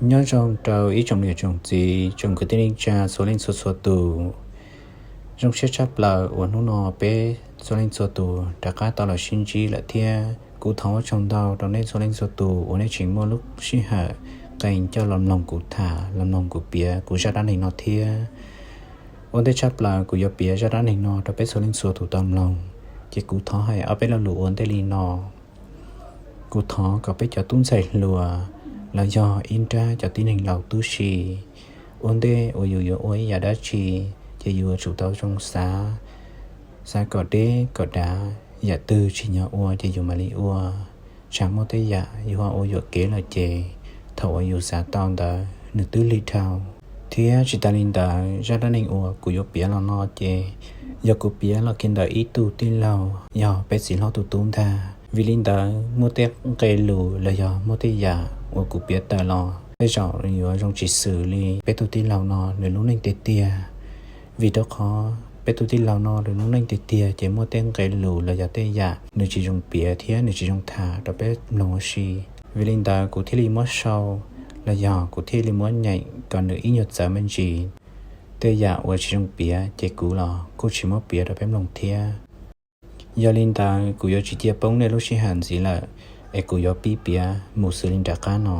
Nyob zoo rau ib tsoom niam tsoom txiv, tsoom kwv tij neej tsa txhua leej txhua txhua tus. Zoo siab tshaj plaws uas hnub no peb txhua leej txhua tus rov qab tau los sib ntsib lawm thiab. Kuv thov ua tsaug ntau rau nej txhua leej txhua tus uas nej tseem muaj lub sij hawm qee coj los mloog kuv tham, los mloog kuv piav kuv zaj dab neeg no thiab. Ua ntej tshaj plaws kuv yuav piav zaj dab neeg no rau peb txhua leej txhua tus tau mloog, ces kuv thov hais ob peb lo lus ua ntej li no. Kuv thov kom peb cov tub ntxhais hluas los yog ib nrab cov tib neeg laus tub si, ua ntej uas yus yuav ua ib yam dab tsi, ces yus yuav tsum tau zoo xav, xav kom deb kom dav, yam twg tsim nyog ua ces yus mam li ua. Tsam muaj tej yam yus ho ua yuam kev lawm ces thaum uas yus xav tau ntawd nws twb lig dhau. Thiab tsis tas li ntawd, zaj dab neeg uas kuv yuav piav los no ces yog kuv piav los kiag ntawm ib tug tij laug yog peb txiv hlob tus tub ntag. Vim li ntawd muaj tej nqe lus los yog muaj tej yam uas kuv piav tawm los tej zaum yuav zoo tsis xws li peb tug tij laug no nws lub neej tiag tiag. Vim rau qhov peb tug tij laug no nws lub neej tiag tiag ces muaj tej nqe lus los yog tej yam nws tsis zoo piav thiab nws tsis zoo tham rau peb mloog ua si. Vim li ntawd kuv thiaj li muab sau los yog kuv thiaj li muab nyeem kom nws ib nyuag txawv me ntsis. Tej yam uas tsis zoo piav ces kuv los kuj tsis muab piav rau peb mloog thiab. Yog li ntawd kuv yuav tsis cia poob nej lub sij hawm ntxiv lawm, es kuv yuav pib piav mus xws li nram qab no.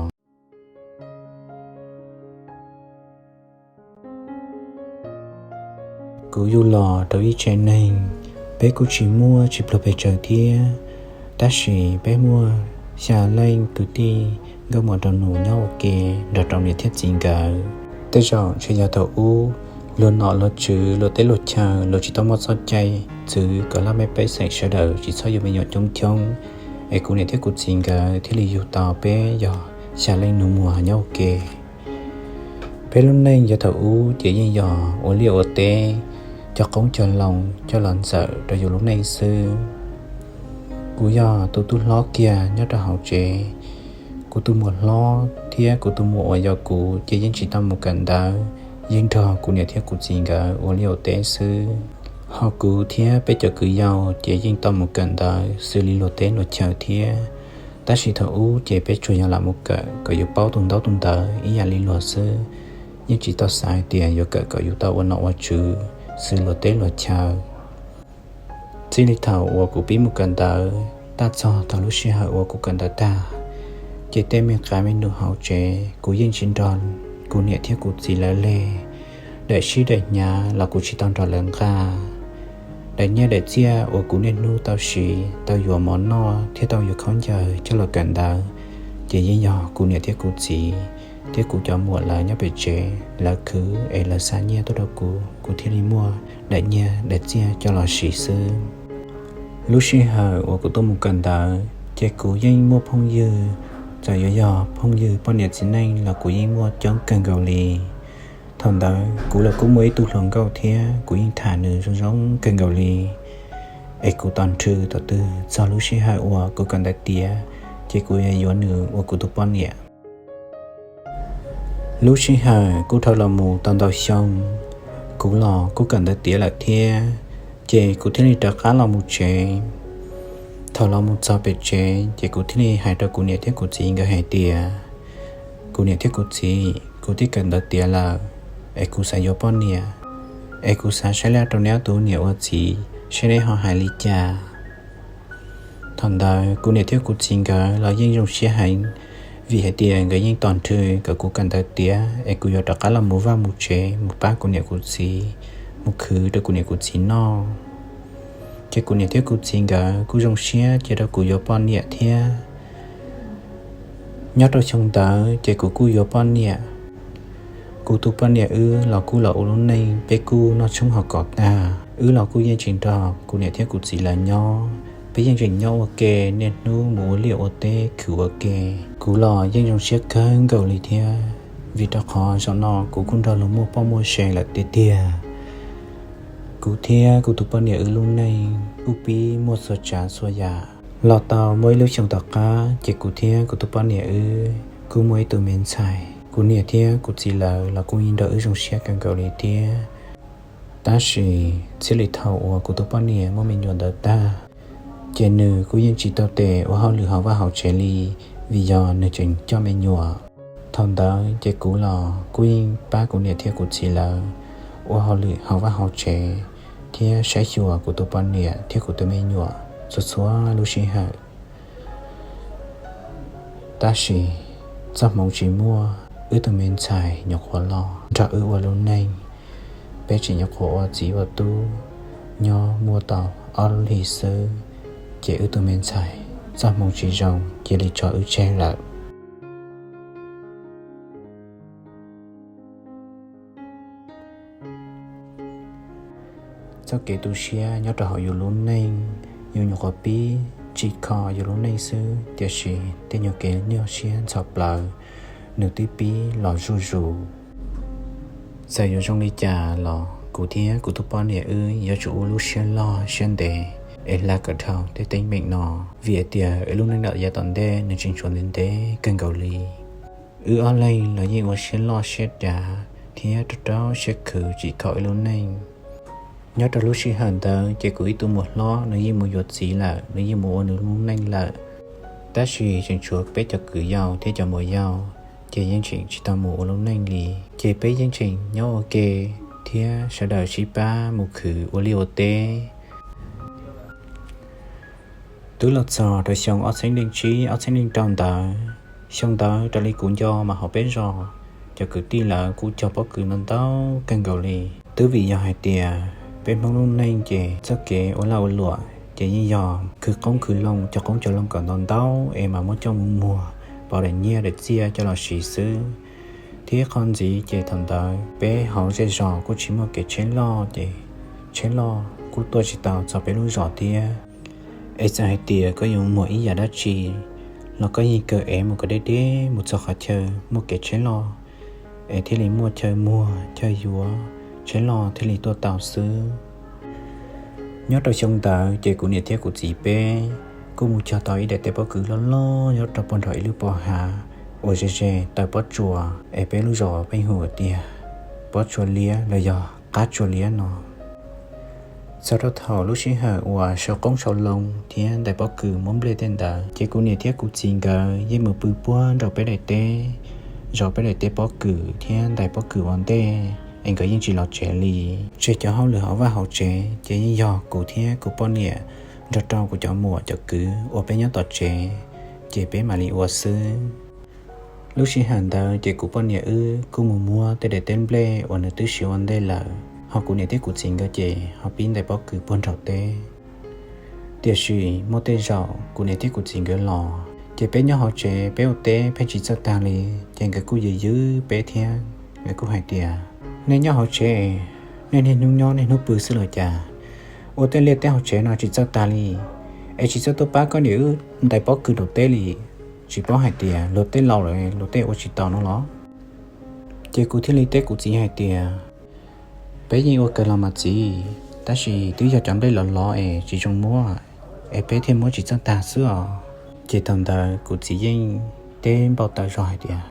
Kuv yug los rau ib tsev neeg, peb kuj tsis muaj tsis pluag pes tsawg thiab, tab sis peb muaj xya leej kwv tij nkauj muam nraug nus nyob ua ke nrog rau niam thiab txiv nkawd. Tej zaum ntshe yog thaum ub luag nom luag tswv luag teb luag chaw luag tsis tau muaj txoj cai txwv kom laj mej pej xeem sawv daws tsis txhob yug me nyuam coob coob, es kuv niam thiab kuv txiv nkawd thiaj li yug tau peb yog xya leej nus muag nyob ua ke. Peb lub neej yav thaum ub ces yeej yog ua liaj ua teb, cog qoob cog loo coj los ntxawm rau yus lub neej xwb. Kuv yog tus tub hlob kiag nyob rau hauv tsev. Kuv tus muam hlob thiab kuv tus muam uas yau kuv ces yeej tsis tau mus kawm ntawv, yeej nrog kuv niam thiab kuv txiv nkawd ua liaj ua teb xwb. Ho kuv thiab peb cov kwv yau ces yeej tau mus kawm ntawv xws li luag teb luag chaw thiab. Tab sis thaum ub ces peb tsuas yog lam mus kawm kom yus paub tus ntaub tus ntawv ib yam li luag xwb, yeej tsis tau xav hais tias yuav kawm kom yus tau ua nom ua tswv xws luag teb luag chaw. Txij li thaum uas kuv pib mus kawm ntawv tag, txog thaum lub sij hawm uas kuv kawm ntawv tag, ces tej me qav me nus hauv tsev kuv yeej tsis nrog kuv niam thiab kuv txiv lawv leg. Daim sib daim hnyav los kuv tsis tau nrog lawv nqa. Daim nyiaj daim txiaj uas kuv niaj hnub tau siv tau yuav mov noj thiab tau yuav khaub ncaws coj los kawm ntawv, ces yeej yog kuv niam thiab kuv txiv thiab kuv cov muam lawv nyob pem tsev lawv khwv es lawv xa nyiaj tuaj rau kuv, kuv thiaj li muaj daim nyiaj daim txiaj coj los siv xwb. Lub sij hawm uas kuv tuaj mus kawm ntawv ces kuv yeej muaj phooj ywg, txawm yuav yog phooj ywg poj niam txiv neej los kuv yeej muaj coob kawg nkaus li. Thaum ntawd kuv los kuj muaj ib tug hluas nkauj thiab kuv yeej tham nws zoo zoo kawg nkaus li. Es kuv tos nrhw thaum twg txog lub sij hawm uas kuv kawm ntawv tiav, ces kuv yuav yuav nws ua kuv tus poj niam. Lub sij hawm kuj dhau los mus tau ntau xyoo, kuv los kuj kawm ntawv tiav lawm thiab, ces kuv thiaj li rov qab los mus tsev. Thaum los mus txog pem tsev ces kuv thiaj li hais rau kuv niam thiab kuv txiv nkawd hais tias, kuv niam thiab kuv txiv, kuv twb kawm ntawv tiav lawm, es kuv xav yuav poj niam, es kuv xav saib laj rau neb ob tug niam ua txiv saib neb ho hais li cas. Thaum ntawd kuv niam thiab kuv txiv nkawd los yeej zoo siab heev, vim hais tias nkawd yeej tos nrhw kom kuv kawm ntawv tiav es kuv yuav rov qab los mus vaj mus tsev mus pab kuv niam kuv txiv, mus khwv rau kuv niam kuv txiv noj. Ces kuv niam thiab kuv txiv nkawd kuj zoo siab cia rau kuv yuav poj niam thiab. Nyob rau xyoo ntawd ces kuv kuj yuav poj niam. Kuv tus poj niam wb los kuj los ua lub neej, peb kuj noj tshoob haus kos tag, wb los kuj yeej tsis nrog kuv niam thiab kuv txiv lawv nyob, peb yeej tseem nyob ua ke, niaj hnub mus ua liaj ua teb khwv ua ke. Kuv los yeej zoo siab kawg nkaus li thiab, vim rau qhov zaum no kuv kuj nrog luag muaj poj muaj se lawm tiag tiag. Kuv thiab kuv tus poj niam wb lub neej kuj pib muaj txhua tsav txhua yam. Los tau muaj ib lub xyoo tom qab ces kuv thiab kuv tus poj niam wb kuj muaj ib tug me ntxhais. Kuv niam thiab kuv txiv lawv los kuj yeej nrog wb zoo siab kawg nkaus li thiab. Tab sis txij li thaum uas kuv tus poj niam muaj me nyuam ntawd tag, ces nws kuj yeej tsis tau tes ua hauj lwm hauv vaj hauv tsev li, vim yog nws tseem coj me nyuam. Thaum ntawd ces kuv los kuj yeej pab kuv niam thiab kuv txiv lawv ua hauj lwm hauv vaj hauv tsev thiab saib xyuas kuv tus poj niam thiab kuv tus me nyuam txhua txhua lub sij hawm. Tab sis txoj hmoov tsis muaj, wb tus me ntxhais nyuam qhuav los nrog wb ua lub neej, peb tseem nyuam qhuav ua txiv ua tub nyob muaj tau ob lub hlis xwb, ces wb tus me ntxhais txoj hmoov tsis zoo cia li tso wb tseg lawm. Txoj kev tu siab nyob rau hauv yus lub neej, yus nyuam qhuav pib tsim kho yus lub neej xwb, tiam sis tej nyuag kev nyuaj siab ntxhov plawv nws twb pib los zuj zus. Txawm yuav zoo li cas los kuv thiab kuv tus poj niam wb yuav tsum ua lub siab loj siab ntev es hla kom dhau tej teeb meem no, vim hais tias wb lub neej yav tom ntej nws tseem tshuav ntev ntev kawg nkaus li. Wb ob leeg los yeej ua siab loj siab dav thiab rau rau siab khwv tsim kho wb lub neej. Nyob rau lub sij hawm ntawd ces kuv ib tug muam hlob nws yeej mus yuav txiv lawm, nws yeej mus ua nws lub neej lawm. Tab sis tseem tshuav peb cov kwv yau thiab cov muam yau, ces yeej tseem tsis tau mus ua lub neej li. Ces peb yeej tseem nyob ua ke thiab sawv daws sib pab mus khwv ua liaj ua teb. Twb los txog rau xyoo ob txhiab leej tsib ob txhiab leej rau ntawd, xyoo ntawd raws li kuv nco mas hauv peb zos cov kwv tij lawv kuj cog pob kws ntau ntau kawg nkaus li. Twb vim yog hais tias peb Hmoob lub neej ces txoj kev ua lag ua luam ces yeej yog khwv qoob khwv loo, cog qoob cog loo kom ntau ntau es mas muab coj mus muag pauv daim nyiaj daim txiaj coj los siv xwb. Thiab qhov ntxiv ces thaum ntawd peb hauv zej zos kuj tsis muaj kev tsheb loj ces tsheb loj kuj tuaj tsis tau txog peb lub zos thiab. Es txawm hais tias koj yuav muag ib yam dab tsi los koj yeej kawg ev mus kom deb deb mus txog qhov chaw muaj kev tsheb loj es thiaj li muaj chaw muag chaw yuav, tsheb loj thiaj li tuaj tau xwb. Nyob rau xyoo ntawd ces kuv niam thiab kuv txiv peb kuj mus cog tau ib daim teb pob kws loj loj nyob rau puag nram ib lub pob hav uas ze ze taw pob tsuas es peb lub zos pheej hu tias pob tsuas liab los yog qab tsuas liab no. Txog rau thaum lub sij hawm uas sau qoob sau loo thiab ntais pob kws muab nplej tej ntawd ces kuv niam thiab kuv txiv nkawd yeej mus pw puag nraum peb daim teb, zov peb daim teb pob kws thiab ntais pob kws ua ntej es nkawd yeej tsis los tsev li. Tseg cov hauj lwm hauv vaj hauv tsev ces yeej yog kuv thiab kuv poj niam nrog rau kuv cov muam cov kwv uas peb nyob tom tsev ces peb mam li ua xwb. Lub sij hawm ntawd ces kuv poj niam wb kuj mus muab tej daim teb nplej uas nws twb siv ua ntej lawm, ho kuv niam thiab kuv txiv nkawd ces ho pib ntais pob kws puag nraum teb. Tiam sis muaj tej zaum kuv niam thiab kuv txiv nkawd los ces peb nyob hauv tsev peb ua teb pheej tsis txawj tag li, ces nkawd kuj yws yws peb thiab nkawd kuj hais tias, nej nyob hauv tsev, nej niaj hnub nyob niaj hnub pw xwb los cas? Ua tej liaj teb hauv tsev no tsis txawj tag li, es tsis txawj tuaj pab koj niam wb ntais pob kws nraum teb li. Tsis paub hais tias luag tej laus lawm luag tej ua tsis tau no los? Ces kuv thiaj li teb kuv txiv hais tias, peb yeej ua kawg los mas txiv, tab sis twb yog cov nplej lov lov es tsis zoo muab, es peb thiaj muab tsis txawj tag xwb os. Ces thaum ntawd kuv txiv yeej teb npau taws zog hais tias,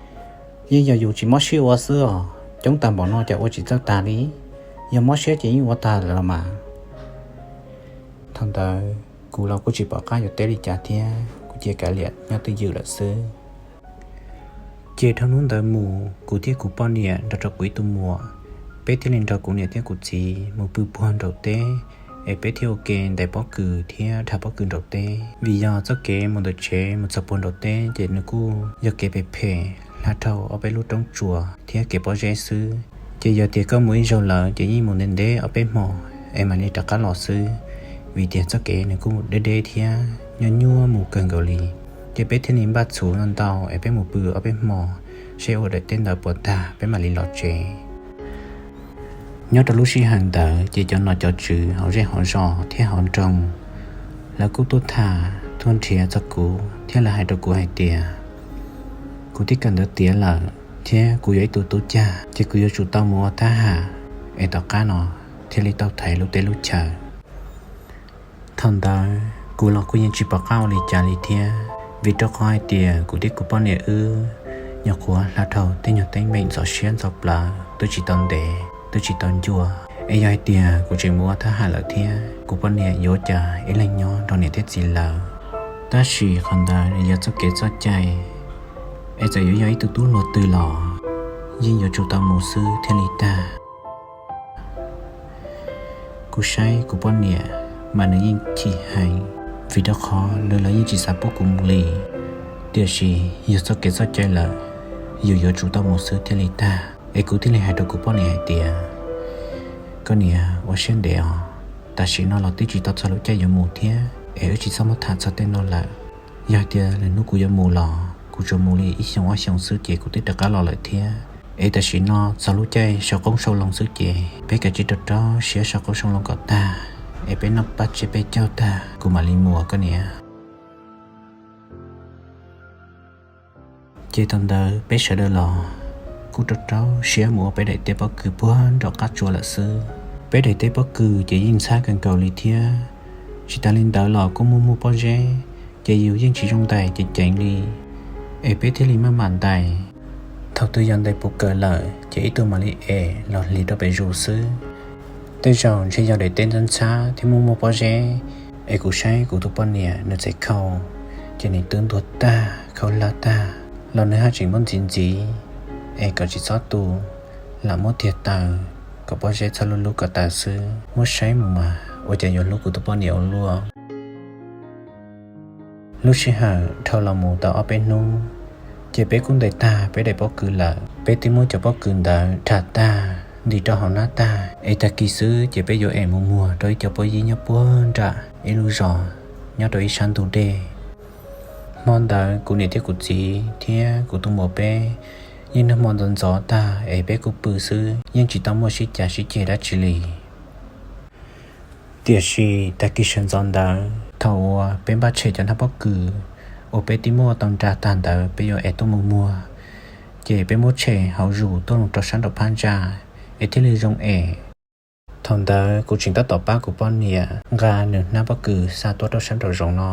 yeej yog yus tsis mob siab ua xwb os, coob tag npaum no cas ua tsis txawj tag li, yog mob siab ces yeej ua tag lawm los mas. Thaum ntawd kuv los kuj tsis pom qab yuav teb li cas thiab kuv cia kav liam nyob twj ywm lawm xwb. Ces dhau hnub ntawd mus kuv thiab kuv poj niam nrog rau kuv ib tug muam, peb thiaj li nrog kuv niam thiab kuv txiv mus pw puag nraum teb, es peb thiaj ua ke ntais pob kws thiab dhau pob kws nraum teb. Vim yog txoj kev mus ntawm tsev mus txog puag nraum teb ces nws kuj yog kev phem phem hla dhau ob peb lub roob tsuas thiab kev pob zeb xwb. Ces yog tias koj mus ib zaug lawm ces yeej mus ntev ntev ob peb hmo es mam li rov qab los xwb, vim tias txoj kev nws kuj deb deb thiab nyuaj nyuaj mus kawg nkaus li. Ces peb thiaj li npaj txhuv ntau ntau es peb mus pw ob peb hmo, seb ua daim teb ntawd puas tag peb mam li los tsev. Nyob rau lub sij hawm ntawd ces cov nom cov tswv hauv zej hauv zos thiab hauv nroog, lawv kuj tuaj tham tuaj nrhiav txog kuv thiab lawv hais rau kuv hais tias, kuv twb kawm ntawv tiav lawm thiab kuv yog ib tug tub cag, ces kuv yuav tsum tau mus ua thab ham es tom qab no thiaj li tau thaiv lub teb lub chaw. Thaum ntawd kuv los kuj yeej tsis pom qab ua li cas li thiab, vim rau qhov hais tias kuv thiab kuv poj niam wb nyuam qhuav hla dhau tej nyuag teeb meem ntxhov siab ntxhov plawv twb tsis tau ntev twb tsis tau ncua. Es yog hais tias kuv tseem mus ua thab ham lawm thiab kuv poj niam yuav cas ib leeg nyob nrog niam thiab txiv lawv. Tab sis qhov ntawd yog txoj kev txoj cai, Es txawm yuav yog ib tug tub hluas twg los yeej yuav tsum tau mus xwb thiaj li tag. Kuv saib kuv poj niam mas nws yeej chim heev, vim rau qhov nws los yeej tsis xav pub kuv mus li. Tiam sis yog txoj kev txoj cai lawm, yus yuav tsum tau mus xwb thiaj li tag. Es kuv thiaj li hais rau kuv poj niam hais tias, koj niam, ua siab ntev os, tam sim no los twb tsis tau txog lub caij yuav mus thiab, es wb tsis txhob muab tham txog tej no lawm. Yog hais tias lwm hnub kuv yuav mus los kuv tsuas mus li ib xyoos ob xyoos xwb ces kuv twb rov qab los lawm thiab. Es tam sim no txog lub caij sau qoob sau loo xwb ces peb kav tsij rau rau siab sau qoob sau loo kom tag, es peb noj paj tseg peb caug tag kuv mam li mus, koj niam. Ces thaum ntawd peb sawv daws los kuj rau rau siab mus ua peb daim teb pob kws puag nram qab tsua lawm xwb. Peb daim teb pob kws ces yeej ntxhab kawg nkaus li thiab. Tsis tas li ntawd los kuj muaj muaj pob zeb, ces yus yeej tsis zoo ntais ceev ceev li, es peb thiaj li maj mam ntais. Thaum twg yog ntais puv kawm lawm ces ib tug mam li es los hliv rau pem zus xwb. Tej zaum ntshe yog daim teb ntxhab ntxhab thiab muaj muaj pob zeb, es kuv saib kuv tus poj niam nws txhais khau, ces nws twb ntuag tag khau hlab tag, los nws haj tseem muab ntxiv ntxiv, es kom tsis txhob tu, lam muab tiag taws kom pob zeb txhob lub lub kom tas xwb. Muab saib mus mas ua cas yuav hlub kuv tus poj niam ua luaj. Lub sij hawm dhau los mus tau ob peb hnub, ces peb kuj ntais tag peb daim pob kws lawm. Peb twb muab cov pob kws ntawd dham tag ntim rau hauv hnab tag, es tag kis xwb ces peb yuav es mus muag rau ib co pob yib nyob puag nram ib lub zos nyob rau ib sab ntug dej. Hmo ntawd kuv niam thiab kuv txiv thiab kuv tus muam peb yeej noj hmo ntxov ntxov tag es peb kuj pw xwb, yeej tsis tau muaj sib cav sib ceg dab tsi li. Tiam sis tag kis sawv ntxov ntawd thaum uas peb npaj tshem cov hnab pob kws uas peb twb muab ua tau nra tag ntawd peb yuav es tuaj mus muag, ces peb muab tshem hauv zus tuaj los rau sab nraum phab ntsa, es thiaj li zoo es. Thaum ntawd kuv tseem tab tom pab kuv poj niam nqa nws hnab pob kws xa tuaj rau sab nraum zoov no,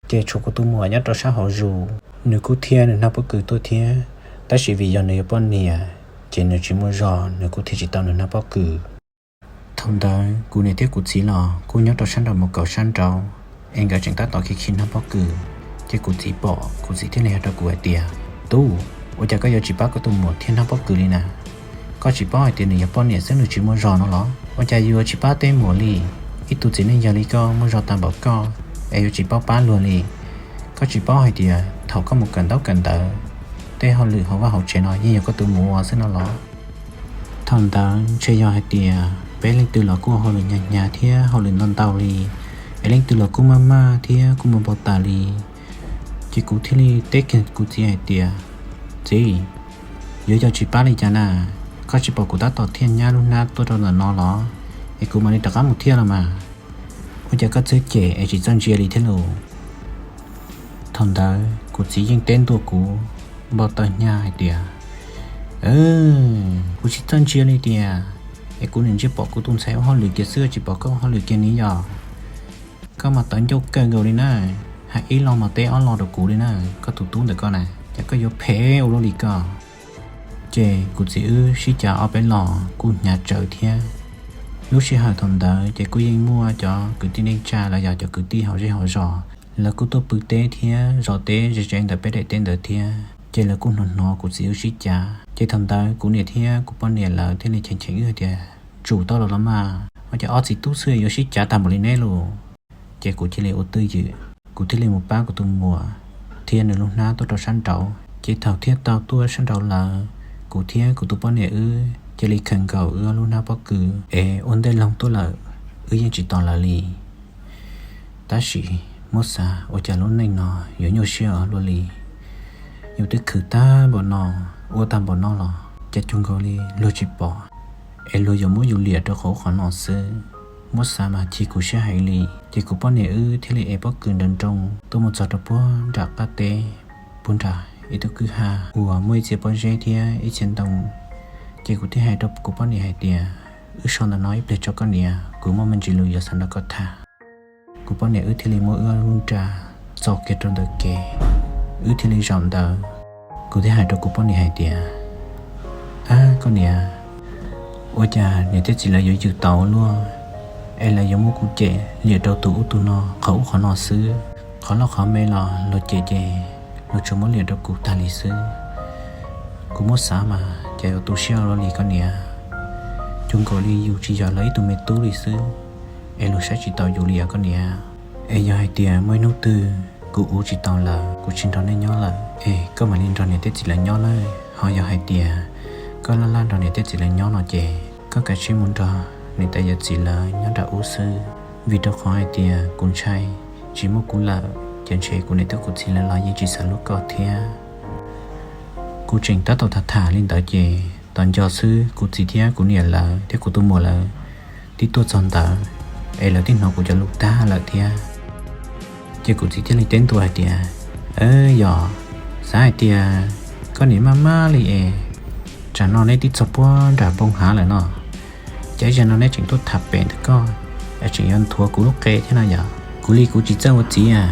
ces tshuav kuv tus muam nyob rau sab hauv zus, nws kuj thiab nws hnab pob kws tuaj thiab, tab sis vim yog nws yuav poj niam, ces nws tsis muaj zog nws kuj thiab tsis tau nws hnab pob kws. Thaum ntawd kuv niam thiab kuv txiv los kuj nyob rau sab nraum mus kaum sab nraud, es nkawd tseem tab tom khi khi hnab pob kws, ces kuv txiv pom kuv txiv thiaj li hais rau kuv hais tias, tub, ua cas koj yuav tsis pab koj tus muam thiab hnab pob kws li na? Koj tsis paub hais tias nws yuav poj niam xwb nws tsis muaj zog no los? Ua cas yuav tsis pab tej muam li? Ib tug txiv neej yog li koj muaj zog tag npaum koj es yuav tsis paub pab luag li? Koj tsis paub hais tias thaum koj mus kawm ntaub kawm ntawv, tej hauj lwm hauv vaj hauv tsev no yeej yog koj tus muam ua xwb no los? Thaum ntawd ntshe yog hais tias peb leej twg los kuj hauj lwm hnyav hnyav thiab hauj lwm ntau ntau li, es leej twg los kuj maj maj thiab kuj muaj npau taws li. Ces kuv thiaj li teb kiag kuv txiv hais tias, txiv, yuav yog tsis pab li cas na? Koj tsis pom kuv tab tom thiaj nyab lub hnab tuaj rau ntawm no los? Es kuv mam li rov qab mus thiaj los mas. Ua cas koj txawj cem es tsis txawj ntsia li thiab los? Thaum ntawd kuv txiv yeej teb ntua kuv npau taws hnyav hais tias, kuv tsis txawj ntsia li tiag, es kuv nim ntsia pom kuv tus ntxhais ua hauj lwm kiag xwb tsis pom koj ua hauj lwm kiag ni yog? Koj mas tawv ncauj kawg nkaus li na, hais ib lo mas teb ob lo rau kuv li na, koj tus tub ntawm koj na, ces koj yuav phem ua luaj li koj. Ces kuv txiv wb sib cav ob peb los kuj hnyav tsawv thiab. Lub sij hawm thaum ntawd ces kuj yeej muaj cov kwv tij neej tsa los yog cov kwv tij hauv zej hauv zos, lawv kuj tuaj pw teb thiab zov teb ze ze ntawm peb daim teb ntawd thiab, ces lawv kuj hnov hnov kuv txiv wb sib cav. Ces thaum ntawd kuv niam thiab kuv poj niam lawv thiaj li cheem cheem wb hais tias, tsum tau los los mas, ua cas ob txiv tub xwb yuav sib cav tag npaum li neb los? Ces kuv cia li ua twj ywm, kuv thiaj li mus pab kuv tus muam thiab nws lub hnab tuaj rau sab nraud. Ces thaum thiaj tau tuaj sab nraud lawm, kuv thiab kuv tus poj niam wb cia li khaws nkaus wb lub hnab pob kws es ua ntej loog tuaj lawm, wb yeej tsis tos lawv li. Tab sis muab xav ua cas lub neej no yuav nyuaj siab luaj li. Yus twb khwv tag npaum no, ua tag npaum no los cas cuag nkaus li luag tsis pom, es luag yuav muab yus liam rau qhov ub qhov no xwb. Muab xav mas chim kuv siab heev li. Ces kuv poj niam wb thiaj li ev pob kws nrov nroo tuaj mus txog rau puag nram qab teb, puag nram ib tug kwj ha uas muaj ib txhia pob zeb thiab ib txhia ntoo. Ces kuv thiaj hais rau kuv poj niam hais tias, wb so ntawm no ib pliag tso koj niam, kuv muaj me ntsis lus yuav xav nrog koj tham. Kuv poj niam wb thiaj li muab wb lub nra txo kiag rau ntawm kev, wb thiaj li zaum ntawd. Kuv thiaj hais rau kuv poj niam hais tias, ab koj niam, ua cas niam thiab txiv lawv yuav yws tau luaj, es lawv yuav muab kuv cem liam rau tus ub tus no qhov ub qhov no xwb. Qhov loj qhov me los luag cem ces luag tsuas muab liam rau kuv tag li xwb. Kuv muab xav mas ces yuav tu siab ua luaj li koj niam. Zoo nkaus li yus tsis yog lawv ib tug me tub li xwb, es luag saib tsis taus yus li os koj niam. Es yog hais tias muaj ib hnub twg kuv ua tsis tau lawm, kuv tsis nrog nej nyob lawm, es koj mam li nrog niam thiab txiv lawv nyob nawb. Ho yog hais tias koj laj laj nrog niam thiab txiv lawv nyob no ces koj kav tsij mus nrog niam tais yawm txiv lawv nyob nram ub xwb, vim rau qhov hais tias kuv ntshai tsis muaj kuv lawm ces ntshe kuv niam thiab kuv txiv lawv los yeej tsis xav hlub koj thiab. Kuv tseem tab tom tham tham li ntawd ces tom nco xwb kuv txiv thiab kuv niam lawv thiab kuv tus muam lawv twb tuaj txog ntawd, es lawv twb hnov kuv cov lus tag lawm thiab. Ces kuv txiv thiaj li teb ntua hais tias, Yog, xav hais tias koj niam maj maj li es, tsam no neb twb txog puag nram npoo hav lawm no, cas ib zaug no neb tseem tuaj tham pem ntawm koj, es tseem yuav nthuav kuv lub qe thiab no yog? Kuv li kuv tsis txawj ua txiv a.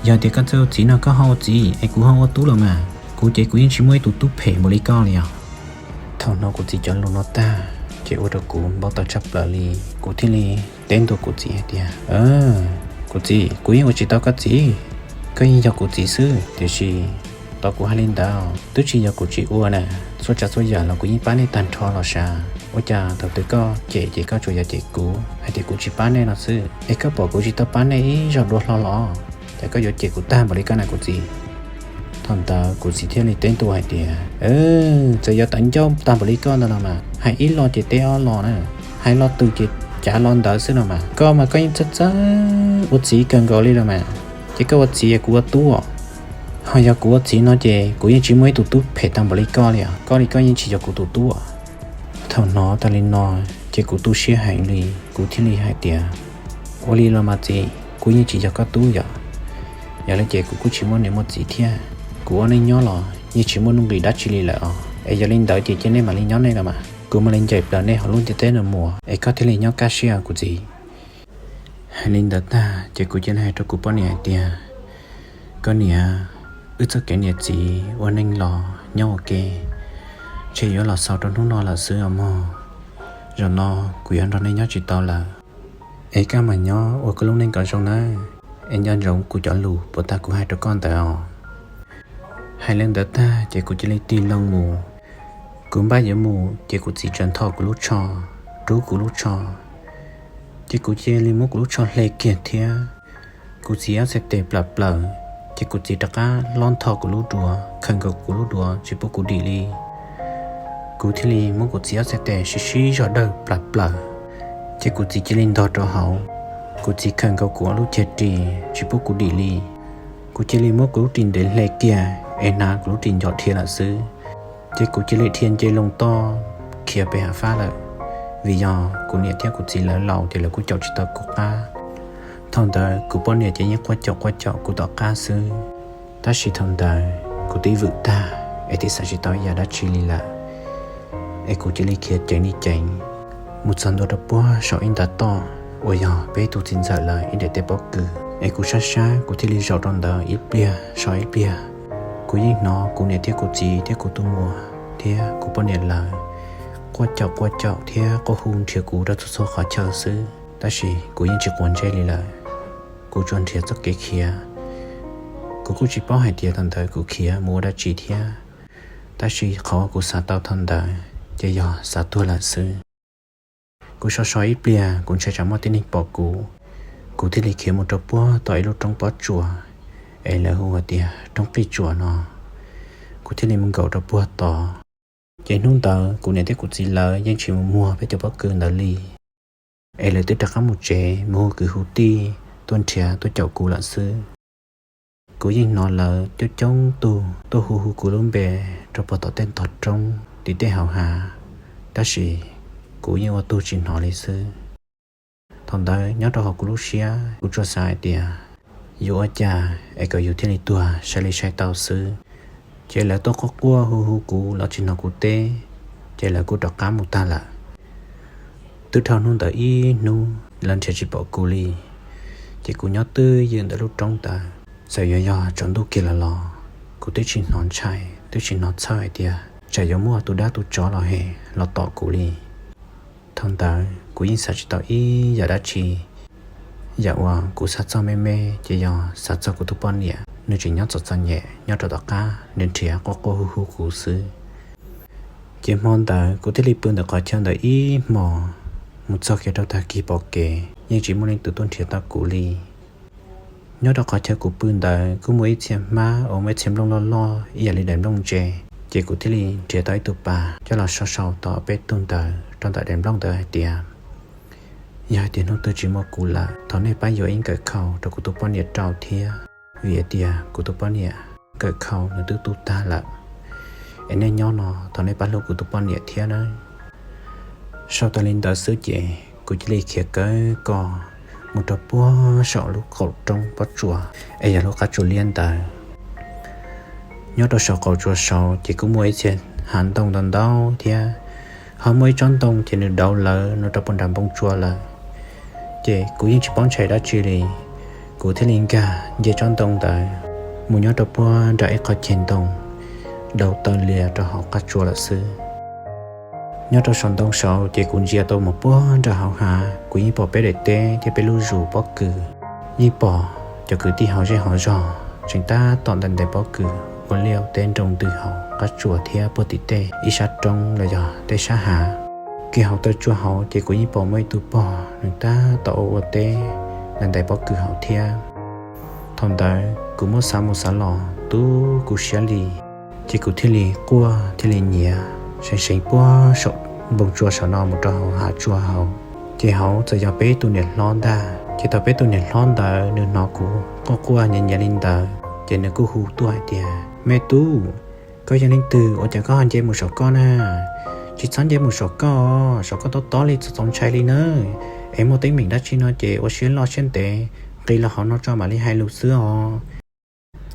Yog tias koj txawj ua txiv no koj ho ua txiv es kuv ho ua tub los mas. Kuv ces kuv yeej tsis muaj ib tug tub phem npaum li koj li os. Thaum hnov kuv txiv cov lus no tag ces ua rau kuv npau taws tshaj plaws li. Kuv thiaj li teb ntua kuv txiv hais tias, Kuv txiv, kuv yeej ua tsis tau koj txiv, koj yeej yog kuv txiv xwb. Tiam sis tos kuv hais li ntawd twb tsis yog kuv tsis ua na, txhua tsav txhua yam los kuv yeej pab nej tag nrho los sav. Ua cas thaum twg koj cem ces koj tsuas yog cem kuv hais tias kuv tsis pab nej no xwb, es koj pom kuv tsis tau pab nej ib zaug dua hlo los, ces koj yuav cem kuv tag npaum li koj na kuv txiv? Thaum ntawd kuv txiv thiaj li teb ntua hais tias, Txawm yuav tawv ncauj tag npaum li koj ntawd los mas hais ib lo ces teb ob lo na, hais lo twg ces cav lo ntawd xwb no mas. Koj mas koj yeej txawj txawj ua txiv kawg nkaus li los mas, ces koj ua txiv kuv ua tub os. Ho yog kuv ua txiv no ces kuv yeej tsis muaj ib tug tub phem tag npaum li koj li os, koj li koj yeej tsis yog kuv tus tub os. Thaum hnov tas li no ces kuv tu siab heev li, kuv thiaj li hais tias, Ua li los mas txiv, kuv yeej tsis yog koj tub yom. Yog li ces kuv kuj tsis muaj niam muaj txiv thiab, kuv ua neej nyob los yeej tsis muaj nuj nqis dab tsi li lawm os. Es yog li ntawd ces cia nej mam li nyob nej los mas, kuv mam li ncaim plaws nej hauv lub ntiaj teb no mus es koj thiaj li nyob kaj siab kuv txiv. Hais li ntawd tag ces kuv cia li hais rau kuv poj niam hais tias, Koj niam, wb txoj kev niam txiv ua neej los nyob ua ke, ntshe yuav los xaus rau hnub no lawm xwb os mog. Zaum no kuv yuav nrog nej nyob tsis tau lawm, es koj mam nyob ua koj lub neej kom zoo nawb, es nco ntsoov kuv cov lus puag ta kuv hais rau koj ntawd os. Hais li ntawd tag ces kuv cia li tig loo mus. Kuv npaj yuav mus ces kuv txiv tseem ntho kuv lub tsho, rub kuv lub tsho, ces kuv cia li muab kuv lub tsho hle kiag thiab. Kuv txiv ob txhais tes plam plaws, ces kuv txiv rov qab hlob ntho kuv lub duav, khaws nkaus kuv lub duav tsis pub kuv dim li. Kuv thiaj li muab kuv txiv ob txhais tes sib sib zog dawj plam plaws, ces kuv txiv cia li ntog rau hauv. Kuv txiv khaws nkaus kuv ob lub cag ris tsis pub kuv dim li. Kuv cia li muab kuv lub ris ntev hle kiag es hnav kuv lub ris ncov dhia lawm xwb. Ces kuv cia li dhia nce loo toj khiav pem hav fab lawm, vim yog kuv niam thiab kuv txiv lawv laus ces lawv kuj caum tsis tau kuv qab. Thaum ntawd kuv poj niam ces yeej quaj caum quaj caum kuv tom qab xwb. Tab sis thaum ntawd kuv twb vwm tag es twb xav tsis tau ib yam dab tsi li lawm, es kuv cia li khiav ceev li ceev mus txog ntua rau puag saum ib ntav toj uas yog peb tus txiv ntxawm lawv ib daim teb pob kws, es kuv sab sab kuv thiaj li zaum rau ntawd ib pliag so ib pliag. Kuv yeej hnov kuv niam thiab kuv txiv thiab kuv tus muam thiab kuv poj niam lawv quaj caum quaj caum thiab quaj hu nrhiav kuv rau txhua txhua qhov chaw xwb, tab sis kuv yeej tsis quav ntsej li lawm. Kuv tsuas nrhiav txoj kev khiav. Kuv kuj tsis paub hais tias thaum ntawd kuv khiav mus ua dab tsi thiab, tab sis qhov uas kuv xav tau thaum ntawd ces yog xav tuag lawm xwb. Kuv so so ib pliag kuv ntshai tsam muaj tib neeg pom kuv, kuv thiaj li khiav mus rau puag tom ib lub roob pob tsuas, es lawv hu hais tias roob qij tsuas no. Kuv thiaj li mus nkaum rau puag tod. Ces hnub ntawd kuv niam thiab kuv txiv lawv yeej tsis mus muag peb cov pob kws ntawd li, es lawv twb rov qab mus tsev mus hu kwv hu tij tuaj nrhiav tuaj caum kuv lawm xwb. Kuv yeej hnov lawv coob coob tug tuaj hu hu kuv lub npe rau puag tom tej ntog roob tim tej hauv hav, tab sis kuv yeej ua tug tsis hnov li xwb. Thaum ntawd nyob rau hauv kuv lub siab kuv tsuas xav hais tias yuav ua cas es kom yus thiaj li tuag sai li sai tau xwb. Ces lawv tuaj quaj quaj hu hu kuv los tsis hnov kuv teb, ces lawv kuj rov qab mus tag lawm. Twb dhau hnub ntawd ib hnub lawv nrhiav tsis pom kuv li, ces kuv nyob twj ywm ntawm lub roob ntawd. Txawm yuav yog tsaus ntuj kiag los los kuv twb tsis hnov ntshai, twb tsis hnov txhawj hais tias tsam yuav muaj tus dab tus tsov los hem los tom kuv li. Thaum ntawd kuv yeej xav tsis tau ib yam dab tsi. Yam uas kuv xav txog me me ces yog xav txog kuv tus poj niam, nws tseem nyob txom txom nyem nyob rau tom qab, nws nrhiav quaj quaj hu hu kuv xwb. Ces hmo ntawd kuv thiaj li pw ntawm qhov chaw ntawd ib hmos, mus txog kiag rau tag kis pom kev yeej tsis muaj leej twg tuaj nrhiav tau kuv li. Nyob rau qhov chaw kuv pw ntawd kuj muaj ib txhia hmab uas muaj ib txhia nplooj loj loj ib yam li daim nplooj ntse, ces kuv thiaj li nrhiav tau ib tug pas coj los sau sau tau peb tug ntawv rau ntawm daim nplooj ntawd hais tias, yog hais tias hnub twg tsis muaj kuv lawm, thov nej pab yuav ib nkawm khau rau kuv tus poj niam rau thiab, vim hais tias kuv tus poj niam nkawm khau nws twb tu tag lawm. Es nej nyob no, thov nej pab hlub kuv tus poj niam thiab nawb. Sau tau li ntawd xwb ces kuv cia li khiav kawg kos mus rau puag saum lub qaum roob pob tsuas, es yog lub qab tsuas liab ntawd. Nyob rau saum qaum tsuas saud ces kuj muaj ib txhia hav ntoo ntau ntau thiab, ho muaj ib tsob ntoo ces nws dauv lawv no rau puag nram npoo tsua lawm. Ces kuv yeej tsis paub ntshai dab tsi li, kuv thiaj li nkag nce tsob ntoo ntawd mus nyob rau puag nram ib qho ceg ntoo, dau taw lias rau hauv qab tsuas lawm xwb. Nyob rau saum ntoo saud ces kuv ntsia tau mus puag nram hauv hav, kuv yeej pom peb daim teb thiab peb lub zus pob kws. Yeej pom cov kwv tij hauv zej hauv zog tseem tab tom ntais ntais pob kws ua liaj teb nroo ntws hauv qab tsuas thiab puag tim tej ib sab roob los yog tej sab hav. Kiag hauv taw tsua hauv ces kuv yeej pom muaj ib tug pog nws tab tom ua ua teb ntais ntais pob kws hauv thiab. Thaum ntawd kuv muab xav mus xav los tu kuv siab li, ces kuv thiaj li quaj thiaj li nyiav seev seev puag saum npoo tsua saum no mus rau hauv hav tsua hauv. Ces hauv txawm yog peb tug niam hlob ntag. Ces thaum peb tug niam hlob ntawd nws hnov kuv quaj quaj nyiav nyiav li ntawd ces nws kuj hu tuaj hais tias, me tub, koj yog leej twg ua cas koj ho nce mus saum koj na? Tsis txhob nce mus saum koj, saum koj tob tob li txaus ntshai li na. Es muaj teeb meem dab tsi no ces ua siab loj siab ntev, nqis los hauv no tso mam li hais lus xwb os.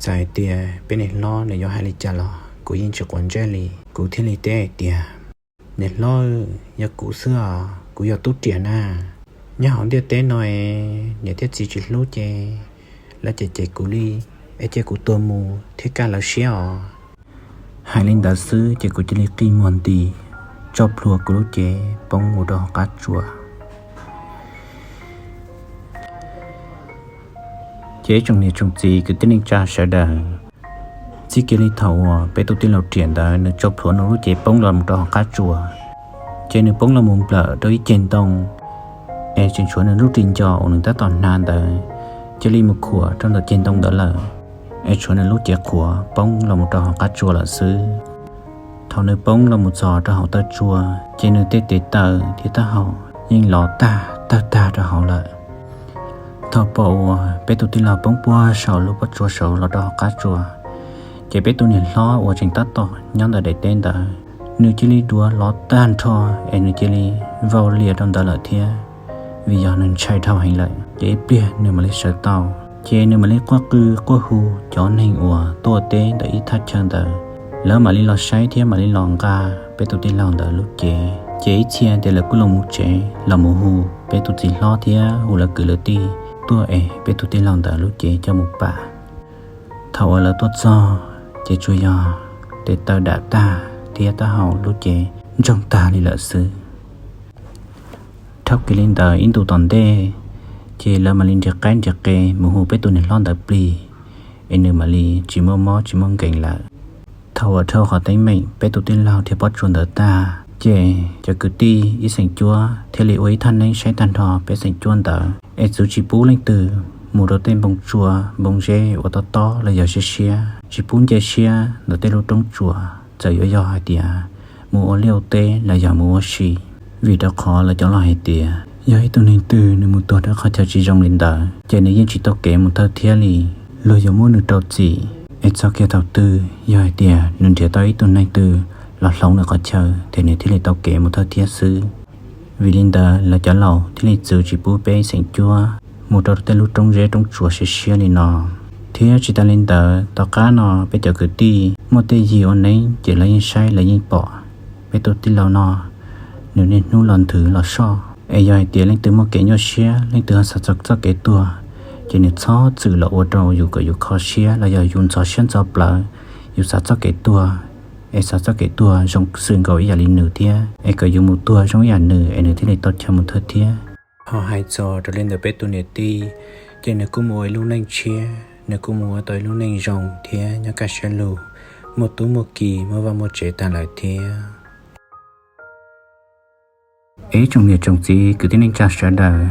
Txawm hais tias peb niam hlob nws yuav hais li cas los kuv yeej tsis quav ntsej li, kuv thiaj li teb hais tias, niam hlob, yog kuv xwb os, kuv yog Tub Riam na. Nyob hauv ntiaj teb no es niam thiab txiv tsis hlub ces lawv cem cem kuv li, es cia kuv tuag mus thiab kaj lawv siab os. Hais li ntawd xwb ces kuv cia li qi muag nti, tso plhuav kuv lub cev poob mus rau hauv qab tsua. Ces ib tsoom niam tsoom txiv kwv tij neej tsa sawv daws, txij kiag li thaum uas peb tus tij laug Riam ntawd nws tso plhuav nws lub cev poob los mus rau hauv qab tsua, ces nws poob los mus nplawm rau ib ceg ntoo, es tseem tshuav nws lub ris ncos uas nws tab tom hnav ntawd cia li mus khuam rau ntawm ceg ntoo ntawd lawm, es tshuav nws lub cev qhuav poob los mus rau hauv qab tsua lawm xwb. Thaum nws poob los mus txog rau hauv taw tsua, ces nws tej tes taw thiab taub hau yeej lov tag tawg tag rau hauv lawm. Thaum pom uas peb tus tij laug poob puag saum lub pob tsuas saud los rau hauv qab tsua, ces peb tus niam hlob uas tseem tab tom nyob ntawm daim teb ntawd, nws cia li duav lov tag nrho, es nws cia li vau lias rau ntawd lawm thiab, vim yog nws ntshai dhau heev lawm. Ces ib pliag nws mam li sawv tau, ces nws mam li quaj qw quaj hu cov neeg uas tuaj teb ntawm ib thaj chaw ntawd, lawv mam li los saib thiab mam li los nqa peb tus tij laug ntawd lub cev. Ces ib txhia tias lawv kuj los mus tsev los mus hu peb tus txiv hlob thiab hu lawv kwv lawv tij tuaj es peb tus tij laug ntawd lub cev coj mus pam. Thaum uas lawv tuaj txog, ces tsuas yog tes taw dam tag thiab taub hau lub cev ntsoog tag li lawm xwb. Dhau kiag li ntawd ib ntus tom ntej, ces lawv mam li nres qaib nres qe mus hu peb tus niam hlob ntawd plig, es nws mam li tsis muaj mob tsis muaj nkees lawm. Thaum uas dhau qhov teeb meem peb tus tij laug dhia pob tsuas ntawd tag, ces cov kwv tij ib xeem cuab thiaj li ua ib thaj neeb saib tag nrho peb xeem cuab ntawd, es txwv tsis pub leej twg mus rau tej npoo tsua npoo zeb uas tob tob los yog siab siab, tsis pub nce siab ntawm tej lub roob tsuas, txawm yuav yog hais tias mus ua liaj ua teb los yog mus ua si. Vim rau qhov lawv cov laus hais tias yog ib tug neeg twg nws mus tuag rau qhov chaw tsis zoo li ntawd, ces nws yeej tsis tau kev mus thawj thiab li. Luag yuav muab nws rau txim, es txog kiag thaum twg yog hais tias nws nrhiav tau ib tug neeg twg los hloov nws qhov chaw, ces nws thiaj li tau kev mus thawj thiab xwb. Vim li ntawd lawv cov laus thiaj li txwv tsis pub peb xeem cuab mus rau tej lub roob zeb roob tsuas siab siab li no. Thiab tsis tas li ntawd, tom qab no peb cov kwv tij muaj tej yig ua neeb, ces lawv yeej saib lawv yeej pom peb tus tij laug no, nws niaj hnub los nthwv los soj. Es yog hais tias leej twg muaj kev nyuaj siab, leej twg ho xav txog txoj kev tuag, ces nws txhob txwm los ua rau yus kom yus kho siab los yog yus ntxhov siab ntxhov plawv, yus xav txoj kev tuag, es xav txoj kev tuag zoo xwm nkaus ib yam li nws thiab, es kom yus mus tuag zoo ib yam nws, es nws thiaj li tau chaw mus thawj thiab. Ho hais txog rau li ntawm peb tus niam tij, ces nws kuj mus ua ib lub neej tshiab, nws kuj mus ua tau ib lub neej zoo thiab nyob kaj siab lug, muaj tub muaj ki, muaj vaj muaj tsev tag lawm thiab. Es tsoom niam tsoom txiv kwv tij neej tsa sawv daws,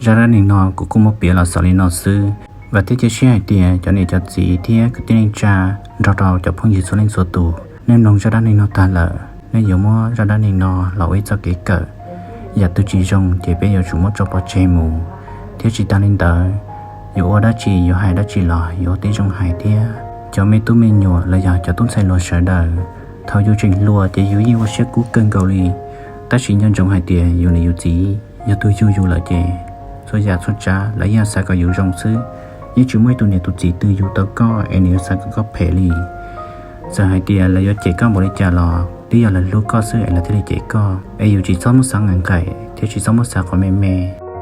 zaj dab neeg no kuv kuj muab piav los xaus li no xwb. Vam thiab cia siab hais tias cov niam cov txiv thiab kwv tij neej tsa nrog rau cov phooj ywg txhua leej txhua tus, nej mloog zaj dab neeg no tag lawm, nej yuav muab zaj dab neeg no los ua ib txoj kev kawm. Yam twg tsis zoo ces peb yuav tsum muab tso pov tseg mus, thiab tsis tas li ntawd, yuav ua dab tsi yuav hais dab tsi los yuav ua tib zoo hais thiab. Cov me tub me nyuam los yog cov tub ntxhais hluas sawv daws, thaum yus tseem hluas ces yus yeej ua siab kub kawg nkaus li, tab sis nco ntsoov hais tias yus niam yus txiv yog tus yug yus lawm ces txhua yam txhua tsav lawv yeej xav kom yus zoo xwb. Yeej tsis muaj ib tug niam tus txiv twg yug tau koj es nws yuav xav kom koj phem li. Txawm hais tias lawv yuav cem koj npaum li cas los twb yog lawv hlub koj xwb es lawv thiaj li cem koj. Es yus tsis txhob muab xav nqaim nqaim thiab tsis txhob muab xav qhov me me,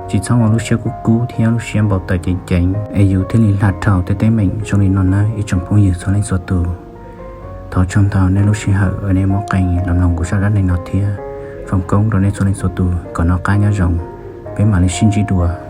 tsis txhob ua lub siab kub kub thiab lub siab npau taws ceev ceev, es yus thiaj li hla dhau tej teeb meem zoo li no nawb ib tsoom phooj ywg txhua leej txhua tus. Thov tsaug ntau nej lub sij hawm uas nej muab qee los mloog kuv zaj dab neeg no thiab. Foom koob rau nej txhua leej txhua tus kom noj qab nyob zoo. Peb mam li sib ntsib dua.